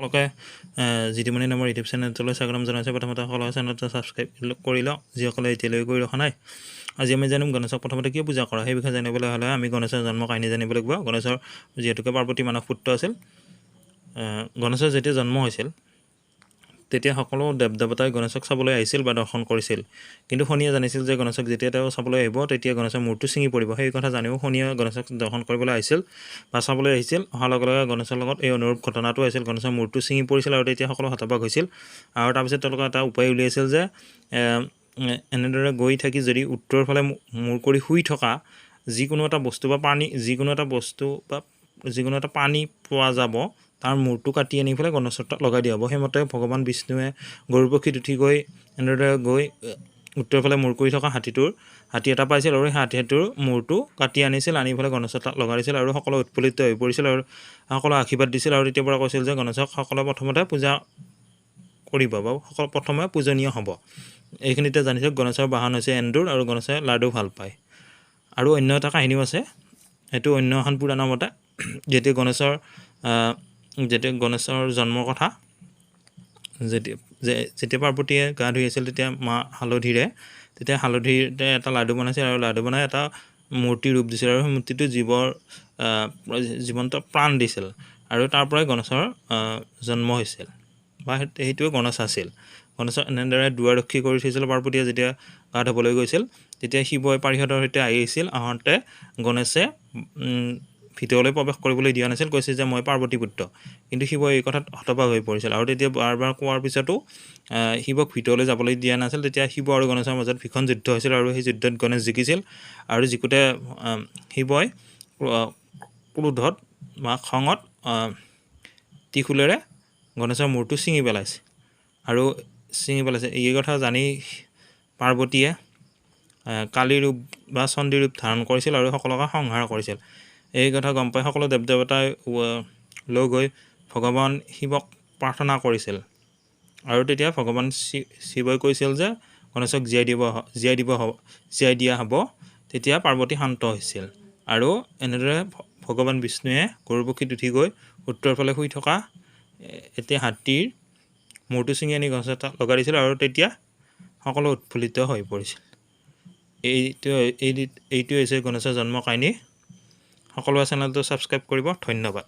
সকলোকে জিতুমণি নামৰ ইউটিউব চেনেলটোলৈ স্বাগতম জনাইছোঁ। প্ৰথমতে সকলোকে চেনেলটো ছাবস্ক্ৰাইব কৰি লওক, যিসকলে এতিয়ালৈকে কৰি ৰখা নাই। আজি আমি জানিম গণেশক প্ৰথমতে কিয় পূজা কৰা। সেই বিষয়ে জানিবলৈ হ'লে আমি গণেশৰ জন্ম কাহিনী জানিব লাগিব। গণেশৰ যিহেতুকে পাৰ্বতী মানস পুত্ৰ আছিল, গণেশৰ যেতিয়া জন্ম হৈছিল তেতিয়া সকলো দেৱ দেৱতাই গণেশক চাবলৈ আহিছিল বা দৰ্শন কৰিছিল। কিন্তু শনিয়ে জানিছিল যে গণেশক যেতিয়া তেওঁ চাবলৈ আহিব তেতিয়া গণেশৰ মূৰটো ছিঙি পৰিব। সেই কথা জানিও শনিয়ে গণেশক দৰ্শন কৰিবলৈ আহিছিল বা চাবলৈ আহিছিল। অহাৰ লগে লগে গণেশৰ লগত এই অনুৰূপ ঘটনাটো হৈছিল, গণেশৰ মূৰটো ছিঙি পৰিছিল আৰু তেতিয়া সকলো হতবাক হৈছিল। আৰু তাৰপিছত তেওঁলোকে এটা উপায় উলিয়াইছিল যে এনেদৰে গৈ থাকি যদি উত্তৰৰ ফালে মূৰ কৰি শুই থকা যিকোনো এটা বস্তু বা পানী, যিকোনো এটা বস্তু বা যিকোনো এটা পানী পোৱা যাব, তাৰ মূৰটো কাটি আনি পেলাই গণেশৰ তাত লগাই দিয়া হ'ব। সেইমতে ভগৱান বিষ্ণুৱে গৰুড় পক্ষীত উঠি গৈ এনেদৰে গৈ উত্তৰ ফালে মূৰ কৰি থকা হাতী এটা পাইছিল আৰু সেই হাতীটোৰ মূৰটো কাটি আনিছিল, আনি পেলাই গণেশৰ তাত লগাই দিছিল আৰু সকলো উৎফুল্লিত হৈ পৰিছিল আৰু সকলো আশীৰ্বাদ দিছিল। আৰু তেতিয়াৰ পৰা কৈছিল যে গণেশক সকলোৱে প্ৰথমতে পূজা কৰিব বা সকলো প্ৰথমে পূজনীয় হ'ব। এইখিনিতে জানিছোঁ গণেশৰ বাহন হৈছে এন্দুৰ আৰু গণেশে লাডু ভাল পায়। আৰু অন্য এটা কাহিনীও আছে, সেইটো অন্য এখন পুৰাণৰ মতে যেতিয়া গণেশৰ জন্মৰ কথা, যেতিয়া পাৰ্বতীয়ে গা ধুই আছিল তেতিয়া মা হালধিৰে, তেতিয়া হালধিৰে এটা লাডু বনাইছিল আৰু লাডু বনাই এটা মূৰ্তি ৰূপ দিছিল আৰু সেই মূৰ্তিটো জীৱৰ জীৱন্ত প্ৰাণ দিছিল আৰু তাৰ পৰাই গণেশৰ জন্ম হৈছিল বা সেইটোৱে গণেশ আছিল। গণেশক এনেদৰে দুৱাৰৰক্ষী কৰি থৈছিল। পাৰ্বতীয়ে যেতিয়া গা ধুবলৈ গৈছিল তেতিয়া শিৱই পাৰিষদৰ সৈতে আহিছিল। আহোঁতে গণেশে ভিতৰলৈ প্ৰৱেশ কৰিবলৈ দিয়া নাছিল, কৈছে যে মই পাৰ্বতী পুত্ৰ। কিন্তু শিৱই এই কথাত হতবাক হৈ পৰিছিল আৰু তেতিয়া বাৰ বাৰ কোৱাৰ পিছতো শিৱক ভিতৰলৈ যাবলৈ দিয়া নাছিল। তেতিয়া শিৱ আৰু গণেশৰ মাজত ভীষণ যুদ্ধ হৈছিল আৰু সেই যুদ্ধত গণেশ জিকিছিল আৰু জিকোতে শিৱই ক্ৰোধত বা খঙত ত্ৰিশূলেৰে গণেশৰ মূৰটো ছিঙি পেলাইছে আৰু ছিঙি পেলাইছে। এই কথা জানি পাৰ্বতীয়ে কালী ৰূপ বা চণ্ডী ৰূপ ধাৰণ কৰিছিল আৰু সকলোকে সংহাৰ কৰিছিল। এই কথা গম পাই সকলো দেৱ দেৱতাই লগ হৈ ভগৱান শিৱক প্ৰাৰ্থনা কৰিছিল আৰু তেতিয়া ভগৱান শিৱই কৈছিল যে গণেশক জীয়াই দিয়া হ'ব। তেতিয়া পাৰ্বতী শান্ত হৈছিল আৰু এনেদৰে ভগৱান বিষ্ণুৱে গৰুড় পক্ষীত উঠি গৈ উত্তৰ ফালে শুই থকা এতিয়া হাতীৰ মূৰটো ছিঙি আনি গণেশৰ তাত লগাই দিছিল আৰু তেতিয়া সকলো উৎফুল্লিত হৈ পৰিছিল। এইটোৱে হৈছে গণেশৰ জন্ম কাহিনী। সকলোৱে চেনেলটো ছাবস্ক্ৰাইব কৰিব। ধন্যবাদ।